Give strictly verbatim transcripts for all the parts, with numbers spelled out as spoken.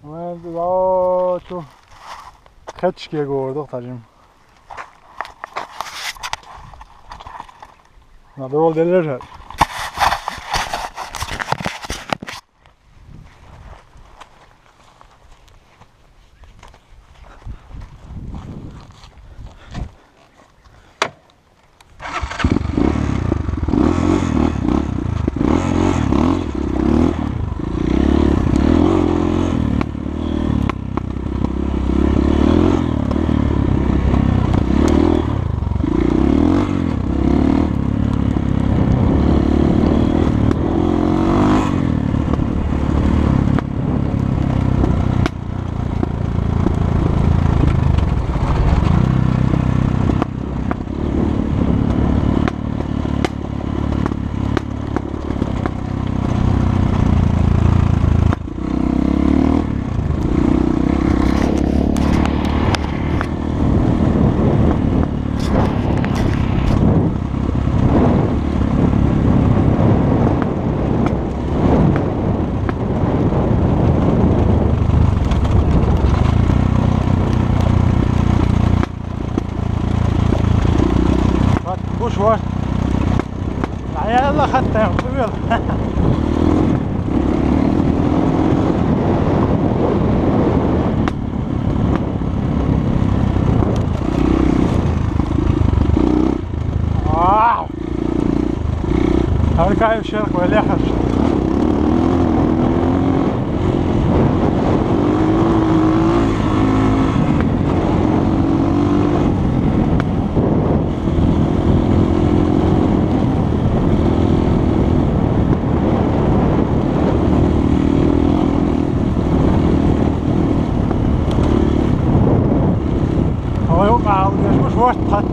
Мел даа чу хетчке гордох тажим. Надо ол делер. Бат, буш вар. Ай, Алла, хатта, уйыл. Вау! Аркаев шерх валехаш. Ой, ау, яшмаш варт хат.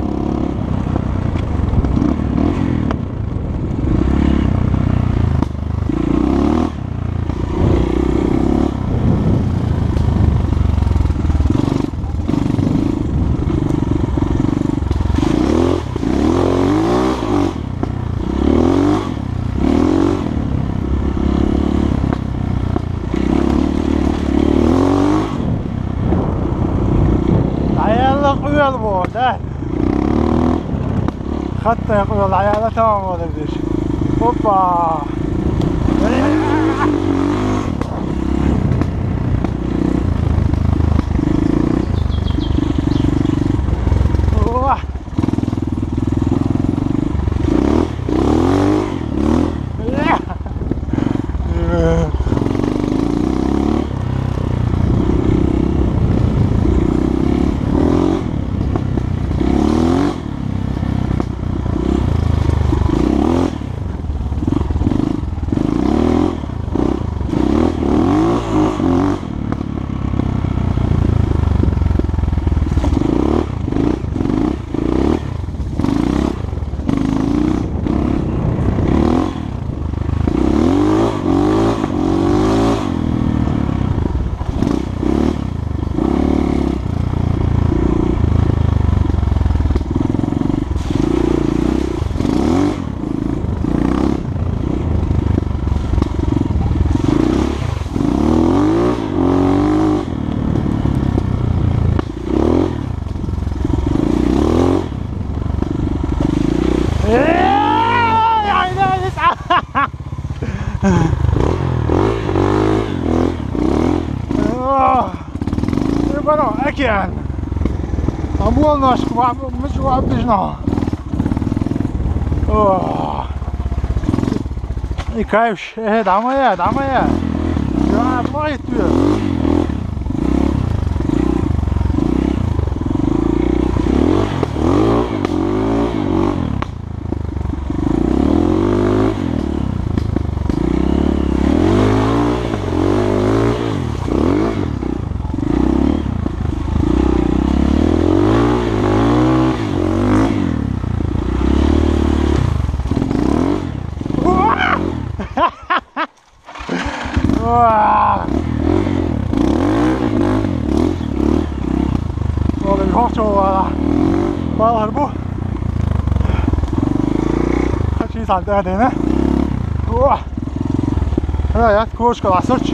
Аяллах уял бу, да? Хатта уял, аялла тамам болду бир. Опа! О! Эй, ай, ай, ай. Эх, ебано, океан. А вон наш, мыч вапишно. О. И кайф. Э, дамая, дамая. Я, мой ты. Уа! Ол ин хошо уа. Балар бу. Хачи санта дейне. Уа! Ха, я кошка ласоч.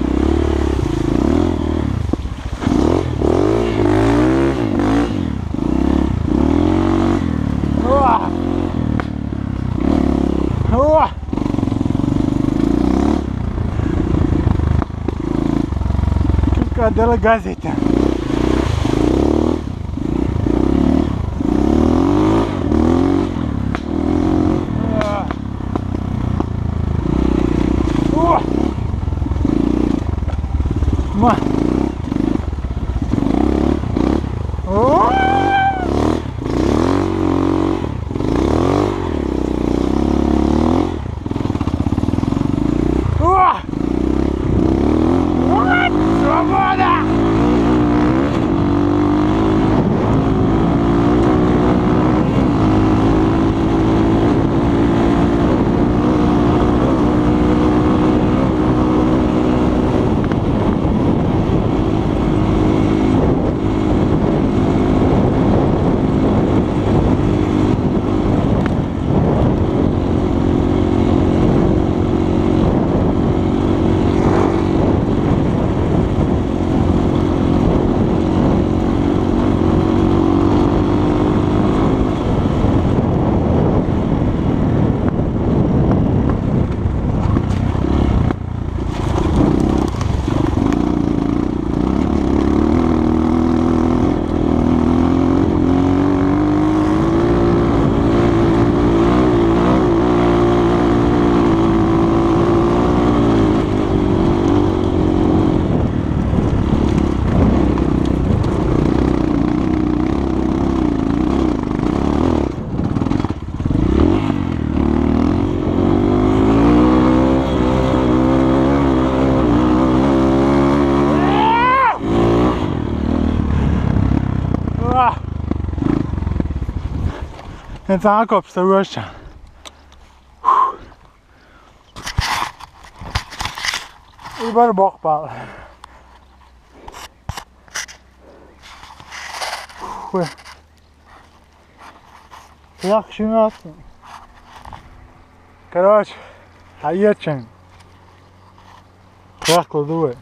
Dela gazeta. Ма. О! О! Вот свобода! Эн цаана копста уошча. Über Бохпал. Хуй. Хуяк шинас. Короче, хаячен. Хуяк кладуе.